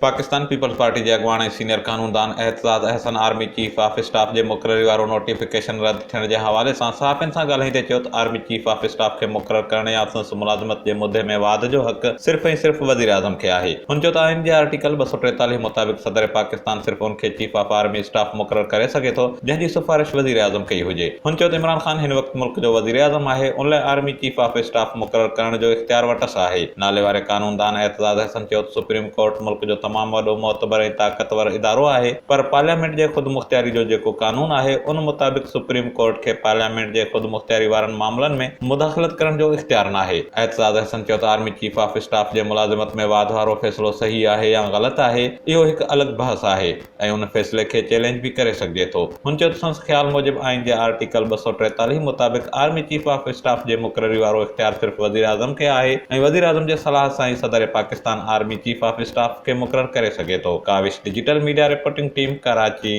Pakistan peoples party جي اڳواڻ ۽ senior قانوندان Aitzaz Ahsan army chief of staff جي مقرري وارو نوٽيفڪيشن رد ٿيڻ جي حوالي سان صحافين سان ڳالهائيندي چيو ته آرمي چيف آف اسٽاف کي مقرر ڪرڻ يا سندس ملازمت جي مدي ۾ واڌ جو حق صرف ۽ صرف وزيراعظم کي آهي. هن چيو ته آئين جي آرٽيڪل 243 مطابق صدر پاڪستان صرف ان کي چيف آف آرمي اسٽاف مقرر ڪري سگهي ٿو جنهن جي سفارش وزيراعظم ڪئي هجي. هن چيو ته عمران خان هن وقت ملڪ جو وزيراعظم آهي ان لاء آرمي چيف آف اسٽاف مقرر ڪرڻ جو اختيار وٽس آهي. ناليواري قانوندان اعتزاز احسن چيو ته سپريم ڪورٽ ملڪ جو تمام وڏو، معتبر ۽ طاقتور ادارو آهي پر پارليامينٽ جي خودمختياري جو جيڪو قانون آهي ان مطابق سپريم ڪورٽ کي پارليامينٽ جي خودمختياري وارن معاملن ۾ مداخلت ڪرڻ جو اختيار ناهي. اعتزاز احسن چيو ته آرمي چيف آف اسٽاف جي ملازمت ۾ واڌ وارو فيصلو صحيح آهي يا غلط آهي اهو هڪ الڳ بحث آهي. ۽ ان فيصلي کي چئلينج به ڪري سگهجي ٿو. هن چيو ته سندس خيال موجب آئين جي آرٽيڪل 243 مطابق آرمي چيف آف اسٽاف جي مقرري وارو اختيار صرف وزيراعظم کي آهي ۽ وزيراعظم جي صلاح سان ئي صدر Pakistan army chief of staff کي مقرر ڪري سگهي ٿو. Kawish digital media reporting team, Karachi.